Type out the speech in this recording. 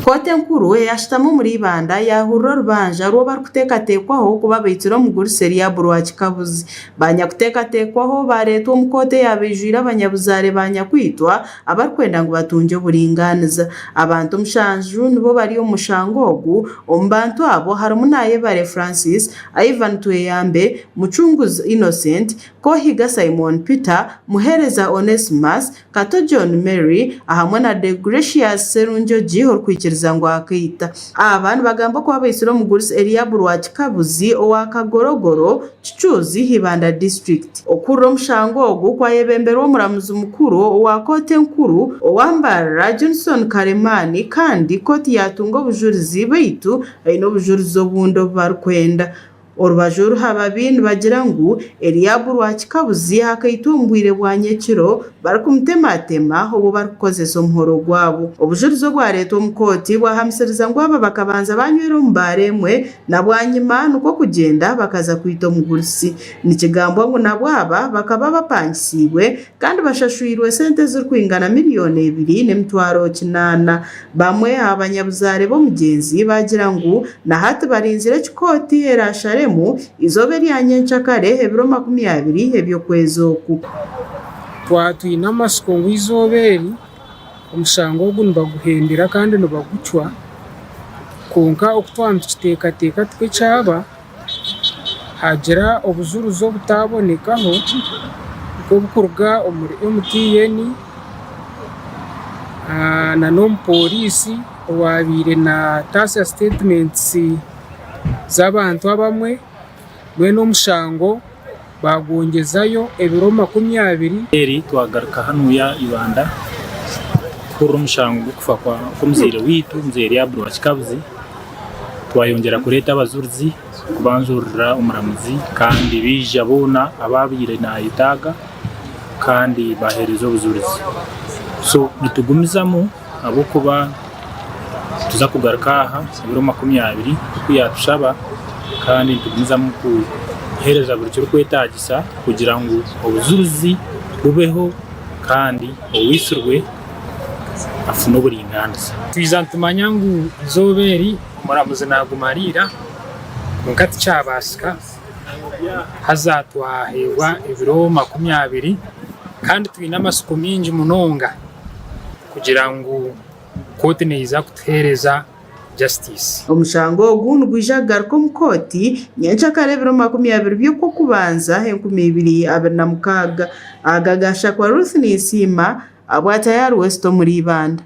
Kooti enkuru eyashutami omuri Ibanda yaahurira orubanja rw'abarikuteekateekwaho kuba baitsire omugurusi Eliab Rwakikabuzi. Banyakuteekateekwaho baareetwa omu kooti eyaaba eijwire abanyabuzaare ba nyakwitwa abarikwenda ngu batungye oburingaaniza. Abantu mushanju nibo bari omu mushango ogu. Omu bantu abo harimu Nayebare Francis, Ivan Tweyambe, Mucunguzi Innocent, Kohiga Simon Peter, Muheereza Onesmus, Kato John Mary ahamwe na Deogratius Serunjogi orikwikiriza ngu akaita. Aba nibagamba ku abaitsire omugurusi Eliab Rwakikabuzi owa Kagorogoro, Kicuuzi, Ibanda District. Okuhurira omushango ogu kwayebemberwa omuramuzi mukuru owa kooti enkuru owa Mbarara, Johnson Karemani kandi kooti yaatunga obujurizi beitu haine obujurizi obundi obu barikwenda. Orubaju oruhababi nibagira ngu Eliabu Rwakikabuzi akaitwa omu bwire bwa nyekiro barikumutematema obwo barikukozesa omuhoro gwabo. Obujurizi obwareetwa omu kooti bwahamisiriza ngu aba bakabanza banywera omu baara emwe na bwanyima nikwo kugyenda bakaza kwita omugurusi. Nikigambwa ngu nabwo aba bakaba bapangisiibwe kandi bashashwirwe esente ezirikwingana miriyoni ebiri n'emitwaro kinaana. Bamwe aha banyabuzaare b'omugyenzi baagira ngu na hati barinzire eki kooti eraasharemu eizooba erya nyenkyakare ebiro 20 eby'okwezi oku. Twaba twine amatsiko ngu eizooba eri omushango ogu nibaguhendera kandi nibagucwa, kwonka oku twaba nitukiteekateeka tikwo kyaba. Haagira obujurizi obutabonekaho nk'oburikuruga omuri MTN nana omupooriisi owaabaire nataasya sitetimenti z'abantu abamwe mbwenu omushango baagwongyezayo ebiro 20. Twagaruka hanuya Ibanda kuhurira omushango gw'okufa kw'omuzaire waitu Mzee Eliab Rwakikabuzi. Twayongyera kureeta abajurizi kubanjurira omuramuzi kandi baija boona abu abaire nayetaaga kandi baheereza obujurizi. So nitugumizamu ahabw'okuba nituza kugaruka aha ebiro 20 nk'oku yaatushaba kandi nitugumizamu kuheereza buri kirikwetaagisa kugira ngu obujurizi bubeho kandi owaitsirwe afune oburingaaniza. Twija nitumanya ngu eizooba eri omuramuzi naagumariira, kwonka tikyabaasika. Haza twaheebwa ebiro 20 kandi twine amatsiko maingi munonga kugira ngu kooti neija kutuheereza justice. Omushango ogu nigwija kugaruka omu kooti nyenkyakare ebiro 20 by'Okwokubanza 2026. Aga gashakwa Ruth Ninsiima, Abwatayari West omuri Ibanda.